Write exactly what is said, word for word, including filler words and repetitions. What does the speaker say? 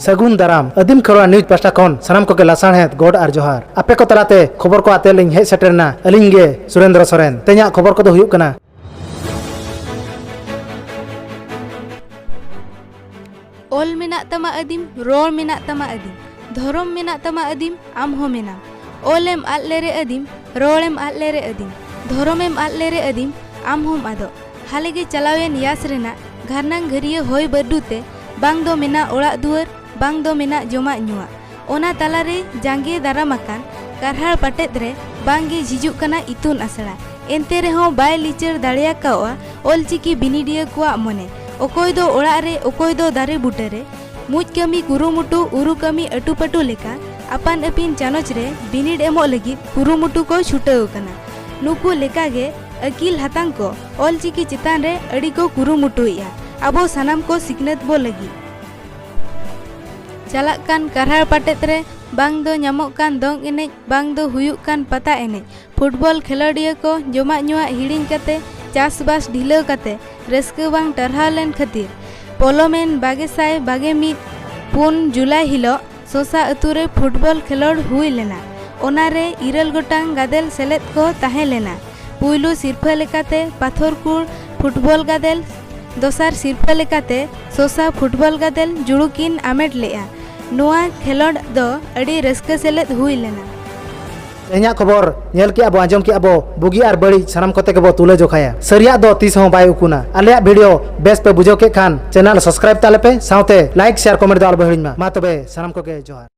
ᱥᱟᱹᱜᱩᱱ ᱫᱟᱨᱟᱢ᱾ ᱟᱹᱫᱤᱢ ᱠᱷᱮᱨᱣᱟᱲ ᱱᱤᱭᱩᱡᱽ ᱯᱟᱦᱴᱟ ᱠᱷᱚᱱ ᱥᱟᱱᱟᱢ ᱠᱚᱜᱮ ᱞᱟᱥᱟᱲᱦᱮᱫ ᱜᱚᱰ ᱟᱨ ᱡᱚᱦᱟᱨ᱾ ᱟᱯᱮ ᱠᱚ ᱛᱟᱞᱟᱛᱮ ᱠᱷᱚᱵᱚᱨ ᱠᱚ ᱟᱛᱮ ᱞᱤᱧ ᱦᱮᱡ ᱥᱮᱴᱮᱨ ᱮᱱᱟ ᱟᱹᱞᱤᱧ ᱜᱮ ᱥᱩᱨᱮᱱᱫᱨᱚ ᱥᱚᱨᱮᱱ᱾ ᱛᱮᱦᱮᱧᱟᱜ ᱠᱷᱚᱵᱚᱨ ᱠᱚᱫᱚ ᱦᱩᱭᱩᱜ ᱠᱟᱱᱟ, ᱚᱞ ᱢᱮᱱᱟᱜ ᱛᱟᱢᱟ ᱟᱹᱫᱤᱢ, ᱨᱚᱲ ᱢᱮᱱᱟᱜ ᱛᱟᱢᱟ ᱟᱹᱫᱤᱢ, ᱫᱷᱚᱨᱚᱢ ᱢᱮᱱᱟᱜ ᱛᱟᱢᱟ ᱟᱹᱫᱤᱢ, ᱟᱢ ᱦᱚᱸ ᱢᱮᱱᱟᱢ᱾ ᱚᱞ ᱮᱢ ᱟᱫ ᱞᱮᱨᱮ ᱟᱹᱫᱤᱢ, ᱨᱚᱲ ᱮᱢ ᱟᱫ ᱞᱮᱨᱮ ᱟᱹᱫᱤᱢ, ᱫᱷᱚᱨᱚᱢ ᱮᱢ ᱟᱫ ᱞᱮᱨᱮ ᱟᱹᱫᱤᱢ, ᱟᱢ ᱦᱚᱸᱢ ᱟᱫᱚᱜ᱾ ᱦᱟᱞᱮ ᱜᱮ ᱪᱟᱞᱟᱣᱮᱱ ᱭᱟᱥ ᱨᱮᱱᱟᱜ ᱜᱷᱟᱨᱱᱟᱝ ᱜᱷᱟᱹᱨᱭᱟᱹ ᱦᱚᱭ ᱵᱟᱹᱨᱰᱩ ᱛᱮ ᱵᱟᱝ ᱫᱚ ᱢᱮᱱᱟᱜ ᱚᱲᱟᱜ ᱫᱩᱣᱟᱹᱨ, ᱵᱟᱝ ᱫᱚ ᱢᱮᱱᱟᱜ ᱡᱚᱢᱟᱜ ᱧᱩᱣᱟᱜ᱾ ᱚᱱᱟ ᱛᱟᱞᱟᱨᱮ ᱡᱟᱸᱜᱮ ᱫᱟᱨᱟᱢ ᱟᱠᱟᱱ ᱠᱟᱨᱦᱟᱲ ᱯᱟᱴᱮᱫ ᱨᱮ ᱵᱟᱝ ᱜᱮ ᱡᱷᱤᱡᱩᱜ ᱠᱟᱱᱟ ᱤᱛᱩᱱ ᱟᱥᱲᱟ᱾ ᱮᱱᱛᱮ ᱨᱮᱦᱚᱸ ᱵᱟᱭ ᱞᱤᱪᱟᱹᱲ ᱫᱟᱲᱮᱭᱟᱠᱟᱣᱜᱼᱟ ᱚᱞᱪᱤᱠᱤ ᱵᱤᱱᱤᱰᱤᱭᱟᱹ ᱠᱚᱣᱟᱜ ᱢᱚᱱᱮ᱾ ᱚᱠᱚᱭ ᱫᱚ ᱚᱲᱟᱜ ᱨᱮ, ᱚᱠᱚᱭ ᱫᱚ ᱫᱟᱨᱮ ᱵᱩᱴᱟᱹ ᱨᱮ᱾ ᱢᱩᱸᱡ ᱠᱟᱹᱢᱤ ᱠᱩᱨᱩᱢᱩᱴᱩ, ᱩᱨᱩ ᱠᱟᱹᱢᱤ ᱟᱹᱴᱩᱯᱟᱹᱴᱩ ᱞᱮᱠᱟ ᱟᱯᱟᱱ ᱟᱹᱯᱤᱱ ᱪᱟᱱᱚᱪ ᱨᱮ ᱵᱤᱱᱤᱰ ᱮᱢᱚᱜ ᱞᱟᱹᱜᱤᱫ ᱠᱩᱨᱩᱢᱩᱴᱩ ᱠᱚ ᱪᱷᱩᱴᱟᱹᱣ ᱟᱠᱟᱱᱟ᱾ ᱱᱩᱠᱩ ᱞᱮᱠᱟᱜᱮ ᱟᱹᱠᱤᱞ ᱦᱟᱛᱟᱝ ᱠᱚ ᱚᱞᱪᱤᱠᱤ ᱪᱮᱛᱟᱱ ᱨᱮ ᱟᱹᱰᱤ ᱠᱚ ᱠᱩᱨᱩᱢᱩᱴᱩᱭᱮᱫᱼᱟ, ᱟᱵᱚ ᱥᱟᱱᱟᱢ ᱠᱚ ᱥᱤᱠᱷᱱᱟᱹᱛ ᱵᱚ ᱞᱟᱹᱜᱤᱫ᱾ ᱪᱟᱞᱟᱜ ᱠᱟᱱ ᱠᱟᱨᱦᱟᱲ ᱯᱟᱴᱮᱫ ᱨᱮ ᱵᱟᱝ ᱫᱚ ᱧᱟᱢᱚᱜ ᱠᱟᱱ ᱫᱚᱝ ᱮᱱᱮᱡ, ᱵᱟᱝ ᱫᱚ ᱦᱩᱭᱩᱜ ᱠᱟᱱ ᱯᱟᱛᱟ ᱮᱱᱮᱡ, ᱯᱷᱩᱴᱵᱚᱞ ᱠᱷᱮᱞᱳᱰᱤᱭᱟᱹ ᱠᱚ ᱡᱚᱢᱟᱜ ᱧᱩᱣᱟᱜ ᱦᱤᱲᱤᱧ ᱠᱟᱛᱮ, ᱪᱟᱥᱵᱟᱥ ᱰᱷᱤᱞᱟᱹᱣ ᱠᱟᱛᱮ ᱨᱟᱹᱥᱠᱟᱹ ᱵᱟᱝ ᱴᱟᱨᱦᱟᱣ ᱞᱮᱱ ᱠᱷᱟᱹᱛᱤᱨ ᱯᱚᱞᱚᱢᱮᱱ ᱵᱟᱜᱮ ᱥᱟᱭ ᱵᱟᱜᱮ ᱢᱤᱫ ᱯᱩᱱ ᱡᱩᱞᱟᱭ ᱦᱤᱞᱳᱜ ᱥᱚᱥᱟ ᱟᱹᱛᱩ ᱨᱮ ᱯᱷᱩᱴᱵᱚᱞ ᱠᱷᱮᱞᱳᱰ ᱦᱩᱭ ᱞᱮᱱᱟ᱾ ᱚᱱᱟ ᱨᱮ ᱤᱨᱟᱹᱞ ᱜᱚᱴᱟᱝ ᱜᱟᱫᱮᱞ ᱥᱮᱞᱮᱫ ᱠᱚ ᱛᱟᱦᱮᱸ ᱞᱮᱱᱟ᱾ ᱯᱩᱭᱞᱩ ᱥᱤᱨᱯᱷᱟᱹ ᱞᱮᱠᱟᱛᱮ ᱯᱟᱛᱷᱚᱨᱠᱩᱲ ᱯᱷᱩᱴᱵᱚᱞ ᱜᱟᱫᱮᱞ, ᱫᱚᱥᱟᱨ ᱥᱤᱨᱯᱷᱟᱹ ᱞᱮᱠᱟᱛᱮ ᱥᱚᱥᱟ ᱯᱷᱩᱴᱵᱚᱞ ᱜᱟᱫᱮᱞ ᱡᱩᱲᱩᱠᱤᱱ ᱟᱢᱮᱴ ᱞᱮᱫᱼᱟ᱾ ᱱᱚᱣᱟ ᱠᱷᱮᱞᱳᱰ ᱫᱚ ᱟᱹᱰᱤ ᱨᱟᱹᱥᱠᱟᱹ ᱥᱮᱞᱮᱫ ᱦᱩᱭ ᱞᱮᱱᱟ᱾ ᱛᱮᱦᱮᱧᱟᱜ ᱠᱷᱚᱵᱚᱨ ᱧᱮᱞ ᱠᱮᱜᱼᱟ ᱵᱚ, ᱟᱸᱡᱚᱢ ᱠᱮᱜᱼᱟ ᱵᱚ, ᱵᱩᱜᱤ ᱟᱨ ᱵᱟᱹᱲᱤᱡ ᱥᱟᱱᱟᱢ ᱠᱚᱛᱮ ᱜᱮᱵᱚ ᱛᱩᱞᱟᱹ ᱡᱚᱠᱷᱟᱭᱟ᱾ ᱥᱟᱹᱨᱤᱭᱟᱜ ᱫᱚ ᱛᱤᱥ ᱦᱚᱸ ᱵᱟᱭ ᱩᱠᱩᱱᱟ᱾ ᱟᱞᱮᱭᱟᱜ ᱵᱷᱤᱰᱤᱭᱳ ᱵᱮᱥ ᱯᱮ ᱵᱩᱡᱷᱟᱹᱣ ᱠᱮᱫ ᱠᱷᱟᱱ ᱪᱮᱱᱮᱞ ᱥᱟᱵᱥᱠᱨᱟᱭᱤᱵ ᱛᱟᱞᱮ ᱯᱮ, ᱥᱟᱶᱛᱮ ᱞᱟᱭᱤᱠ, ᱥᱮᱭᱟᱨ, ᱠᱚᱢᱮᱱᱴ ᱫᱚ ᱟᱞᱚ ᱯᱮ ᱦᱤᱲᱤᱧ ᱢᱟ᱾ ᱢᱟ ᱛᱚᱵᱮ ᱥᱟᱱᱟᱢ ᱠᱚᱜᱮ ᱡᱚᱦᱟᱨ᱾